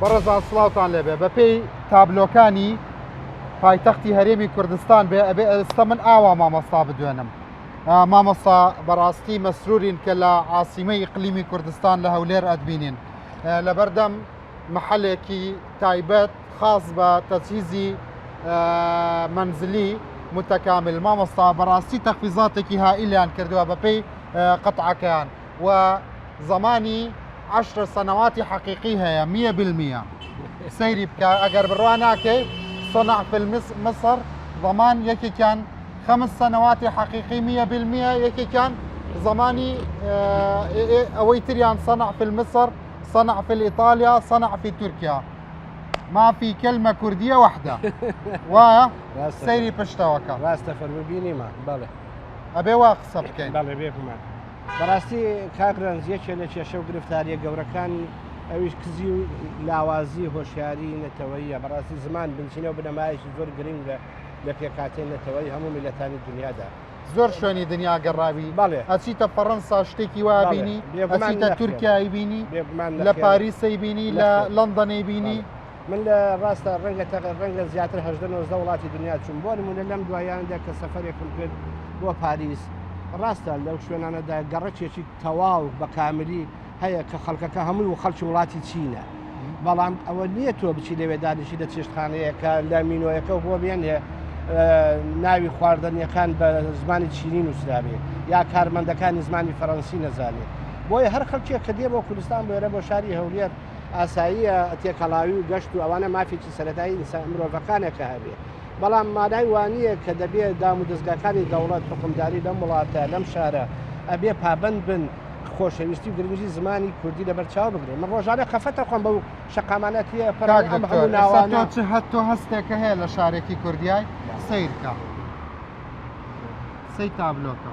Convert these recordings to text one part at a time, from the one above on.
بەڕێزان سڵاوتان لێبێ بەپێی تابلۆکانی پایتەختی هەرێمی کوردستان بێ ئەبێ ئێستا من ئاوا مامۆستا بدوێنم مامۆستا بەڕاستی مەسرورین کە لە عاسیمەی ئیقلیمی کوردستان لە هەولێر ئەتبینین لەبەردەم محلێکی تایبەت خاص بە تەجهیزی منزلی متکامل مامۆستا بەڕاستی تەخفیزاتێکی هائیلیان کردووە بەپێی قەتعەکەیان و زمانی عشر سنواتی حقیقی هەیە میە بالمیە سەیری بکە ئەگەر بڕوا ناکەی صنع في مصر ضمان یەکێکیان خمس سنواتی حقیقی میە بالمیە یەکێکیان زمانی ئەوەی تریان صنع في مصر صنع في الإيطاليا صنع في تركيا ما في كلمة كردية واحدة وایە سەیری پشتەوەکە ڕاستە فەرموو بینیمە بەڵێ ئەبێ وا قسە بکەین بەڵێ بێگومان بەڕاستی کاک ڕەنج یەکێ لە کێشە و گرفتاریە گەورەکان ئەویش کزی و لاوازی هۆشیاری نەتەوەیە بەڕاستی زمان بنچینە و بنەمایەکی زۆر گرنگە لە پێکهاتەی نەتەوەی هەموو میلەتانی دنیادا. زۆر شوێنی دنیا گەڕاوی بەڵێ ئەچیتە فەڕەنسا شتێکی وا بەڵێ. بینی بێگومان ئەچیتە نەخێر. تورکیای بینی بێگومان لە نەخێر. پاریسەی بینی لە نەخێر. لەندەنەی بینی بەڵێ. من لە ڕاستە ڕەنگە تەق ڕەنگە زیاتر 18 19 وڵاتی دنیا چوم بۆ نمونە لەم دوایاندا کە سەفەرێکم کرد بۆ پاریس ڕاستە لەو شوێنانەدا گەڕەکێکی تەواو بە کاملی هەیە کە خەڵکەکە هەمووی و خەڵکی وڵاتی چینە بەڵام ئەوە نییە تۆ بچی لەوێ دانیشی لە چێشتخانەیەکە لە مینۆیەکە بۆ بێنێ ناوی خواردنیەکان بە زمانی چینی نووسرابێ یا کارمەندەکانی زمانی فەرەنسی نەزانێ بۆیە هەر خەڵکێک کە دێ بۆ کوردستان بۆێرە بۆ شاری هەولێر ئاساییە تێکەڵاوی و گەشت و ئەوانە مافێکی سەرەتایی ئینسان مرۆڤەکانە کە هەبێ بەڵام مانای وانییە کە دەبێ دام و دەزگاکانی دەوڵەت حکومداری لەم وڵاتە لەم شارە ئەبێ پابند بن خۆشەویستی و گرنگی زمانی کوردی لەبەر چاو بگرن من ڕۆژانە خەفەتە خۆم بەو شەقامانە تێپەڕم کاک ئەم دکتۆر هەموو ئێستا ناوانە تۆ چ هەت تۆ هەستێکە هەیە لە شارێکی کوردیای سەیرکە سەی تابلۆکە.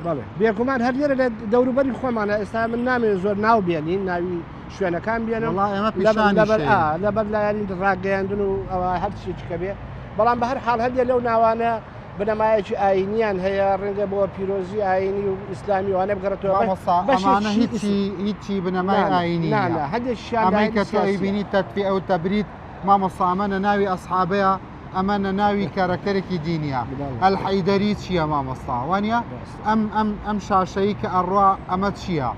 بەڵێ بێگومان هەر لێرە لە دەوروبەری خۆمانە ئێستا من نامەوێت زۆر ناو بێنین ناوی شوێنەکان بێنم وەڵا ئێمە لەبەر پیشانی لەبەر شەیە. ئا لەبەر لایەنی ڕاگەیاندن و ئەوە هەر چیەکی کە بێ بەڵام بە هەر حاڵ هەندێک لەو ناوانە بنەمایەکی ئایینیان هەیە ڕەنگە بۆ پیرۆزی ئایینی و ئیسلامی وانە بگەڕێتەوە مامۆستا ئەمانە هیچی هیچی بنەمای ئایینی نا نییە نا هەندێکیان ئەمەی لایەنی کە تۆ سیاسیە. ئەیبینی تەدفیئە و تەبرید مامۆستا ئەمە نە ناوی ئەسحابەیە ئەمە نە ناوی کارەکتەرێکی دینیە ئەلحەیدەری چییە مامۆستا وانە ئەم ئەم ئەم شاشەی کە ئەڕوا ئەمە چییە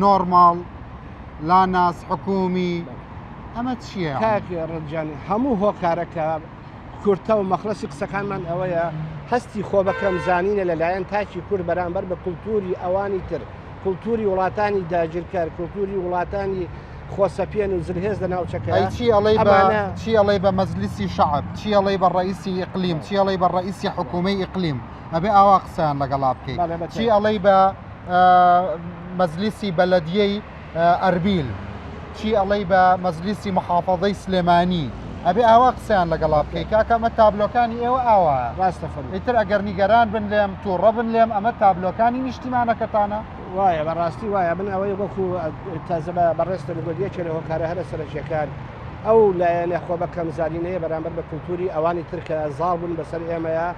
نۆرماڵ لا ناس حکومی ئەمە چییە کاک ڕەنجان هەموو هۆکارەکە کورتە و مەخلەسی قسەکانمان ئەوەیە هەستی خۆ بەکەم زانینە لەلایەن تاکی کورد بەرامبەر بە کولتوری ئەوانی تر کولتوری وڵاتانی داگیرکەر کولتوری وڵاتانی خۆسەپێن و زلهێز لە ناوچەکە ئەی چی ئەڵێی بە ئەمانە چی ئەڵێی بە مەجلیسی شەعب چی ئەڵێی بە ڕئیسی ئیقلیم چی ئەڵێی بە ڕئیسی حکوومەی ئیقلیم ئەبێ ئاوا قسەیان لەگەڵا بکەی بەڵێ بە چی ئەڵێی بە مەجلیسی بەلەدیەی ئەربیل چی ئەڵێی بە مەجلیسی محافەزەی سلێمانی ئەبێ ئاوا قسەیان لەگەڵا بکەی کاکە ئەمە تابلۆکانی ئێوە ئاوایە ڕاستە فەرموو ئیتر ئەگەر نیگەران بن لێم تووڕە بن لێم ئەمە تابلۆکانی نیشتیمانەکەتانە. وایە بەڕاستی وایە من ئەوەی وەکو تازە بە بەڕێزتم گوت یەکێ لە هۆکارە هەرە سەرەکیەکان ئەو لایەنە خۆ بە کەمزانینەیە بەرامبەر بە کولتوری ئەوانی تر کە زاڵ بوون بەسەر ئێمەیە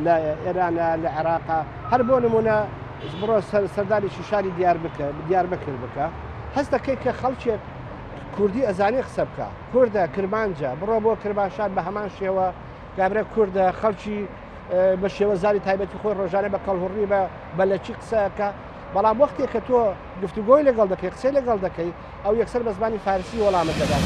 لە ئێرانە لە عێراقا هەر بۆ نمونە بڕۆ سەردانێکی شاری دیار بکە دیار بکر بکە هەست دەکەی کە خەڵکێک کوردی ئەزانێ قسە بکە کوردە کرمانجە بڕۆ بۆ کرماشان بە هەمان شێوە کابرا کوردە خەڵکی بە شێوەزاری تایبەتی خۆی ڕۆژانە بە کەڵهوڕی بە بەلەکی قسەکە بەڵام وەختێک کە تۆ گفتوگۆی لەگەڵ دەکەی قسەی لەگەڵ دەکەی ئەو یەکسەر بە زمانی فارسی وەڵامت دەدات.